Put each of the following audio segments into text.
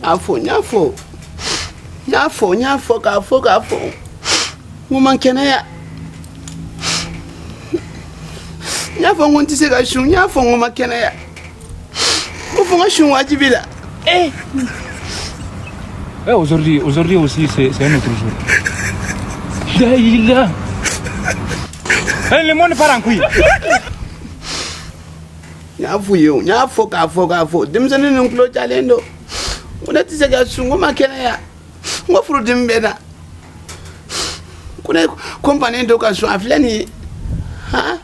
Y'a fɔ, n y'a fɔ, n y'a fɔ, n y'a fɔ k'a fɔ k'a fɔ, n ko ma kɛnɛya. N y'a fɔ n ko n tɛ se ka sun. N y'a fɔ n ko ma kɛnɛya, ko fo n ka sun wajibi la. Eh, aujourd'hui, aujourd'hui aussi, c'est un autre jour. La. Eh, le monde part en couille. N y'a f'u ye o, n y'a fɔ k'a fɔ k'a fɔ, denmisɛnnin ninnu tulo jalen don. N ko ne tɛ se ka sun, n ko ma kɛnɛya, n ko furudimi bɛ n na, ko ne ko n bannen don ka sun. A filɛ nin ye, han.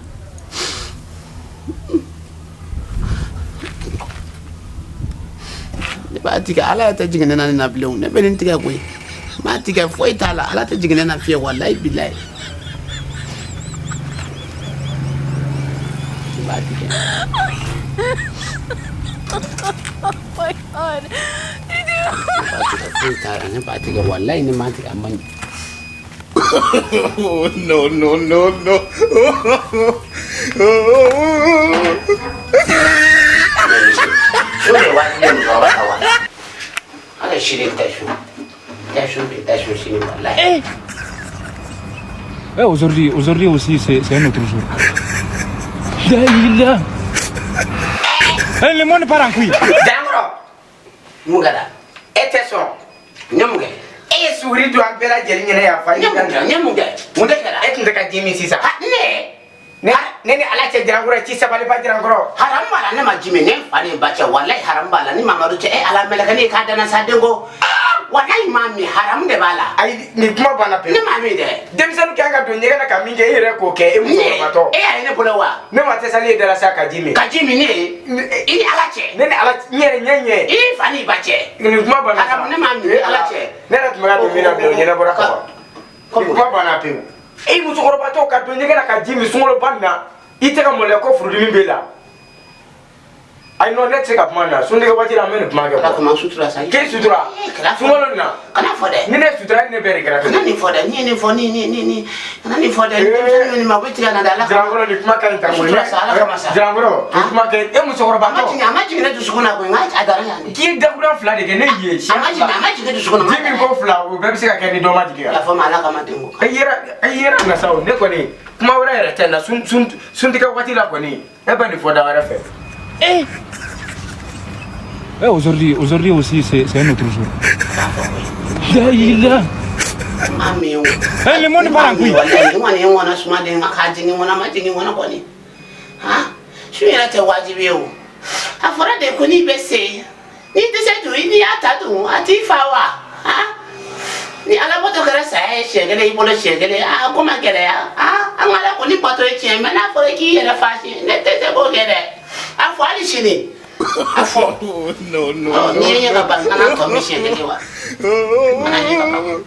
Ne b'a tigɛ, Ala yɛrɛ tɛ jigin ne na nin na bilen o. Ne bɛ nin tigɛ koyi, n b'a tigɛ, foyi t'a la. Ala tɛ jigin ne na fiyewu, walayi bilayi, n b'a tigɛ. Oh my God. Ne b'a tigɛ, foyi t'a la, ne b'a tigɛ, walayi, ne m'a tigɛ, a man ɲi. Oh, no, no, no, no. Su de wajibi ye musokɔrɔba kan wa? Ala sini tɛ su, tɛ su bi, tɛ su sini, walayi. Eh, aujourd'hui, aujourd'hui aussi, c'est un autre jour. La ilaha. Eh, le monde part en couille. Dankɔrɔ. Mun kɛra? E tɛ sɔn. N ye mun kɛ? E ye suguri dun an bɛɛ lajɛlen ɲɛna yan fa. N ye mun kɛ? N ye mun kɛ? Mun de kɛra? E tun tɛ ka ji min sisan. Ha, ne. Ne ni Ala cɛ, Jarankɔrɔ, ci sabaliba, Jarankɔrɔ. Haram b'a la, ne ma ji min. Ne fa ni ba cɛ, walayi, haram b'a la. Ni Mamadu cɛ, e Ala mɛlɛkɛ ne k'a danna sa denko. Walayi, ma min, haram de b'a la. Ayi, nin kuma banna pewu. Ne ma min dɛ. Denmisɛnnin kan ka don ɲɛgɛn na ka min kɛ, e yɛrɛ k'o kɛ, e musokɔrɔbatɔ. E y'a ye ne bolo wa? Ne ma tɛ sali ye dala sa ka ji min. Ka ji min ne ye. I ni Ala cɛ. Ne ni Ala, n yɛrɛ ɲɛ ɲɛ. I ni fa ni ba cɛ. Nin kuma banna. Haram, ne ma min, ni Ala cɛ. Ne yɛrɛ tun bɛ ka don min na bilen, o ɲɛnabɔra ka ban. Nin kuma banna pewu. E musokɔrɔbatɔ ka don ɲɛgɛn na ka ji min sunkaloba nin na, i tɛ ka maloya ko furudimi b'e la. Ayi, non, ne tɛ se ka kuma nin na. Suntigɛ waati la, an bɛ nin kuma kɛ. Ala kama sutura sa. K'e sutura. Sunkalo nin na. Kana fɔ dɛ. Ni ne sutura, ni ne bɛɛ de kɛra. Kana nin fɔ dɛ. N'i ye nin fɔ, ni kana nin fɔ dɛ. Denmisɛnnin ninnu ma, u bɛ tigɛ na dɛ, Ala. Jarankɔrɔ, nin kuma ka ɲi tan koyi. Sutura sa, Ala kama sa. Jarankɔrɔ, nin kuma ka ɲi. E musokɔrɔbatɔ. A ma jigin, a ma jigin ne dusukun na koyi, nka a dara yan de. K'i ye dakuruɲɛ fila de kɛ ne ye. A ma jigin, a ma jigin ne dusukun na. Ji min ko fila, o bɛɛ bɛ se ka kɛ ni dɔ ma jigin. Yafa ma, Ala kama denko. E yɛrɛ, e yɛrɛ na sa o, ne kɔni kuma wɛrɛ yɛrɛ tɛ n na. Suntigɛ waati la kɔni, e bɛ nin fɔ da wɛrɛ fɛ. Eh, eh, aujourd'hui, aujourd'hui aussi, c'est un autre jour. La ilaha. Ma min o. Eh, le monde part en couille. Walayi, n kɔni ye n ŋɔnɔ suma de, nka k'a jigin n kɔnɔ, a ma jigin n kɔnɔ kɔni. Han, sun yɛrɛ tɛ wajibi ye o. A fɔra de ko n'i bɛ se, n'i tɛ se dun, n'i y'a ta dun, a t'i fa wa? Han, ni Alabato kɛra saya ye siɲɛ kelen i bolo siɲɛ kelen, a ko ma gɛlɛya. Han, an ka Ala kɔni bato ye tiɲɛ, mɛ n'a fɔra k'i yɛrɛ fa siɲɛ, ne tɛ se k'o kɛ dɛ. A fɔ hali sini. A fɔ. No, no, n'i ye ɲɛ ka ban, kana tɔ min siɲɛ kelen wa? Mana ɲɛ ka ban.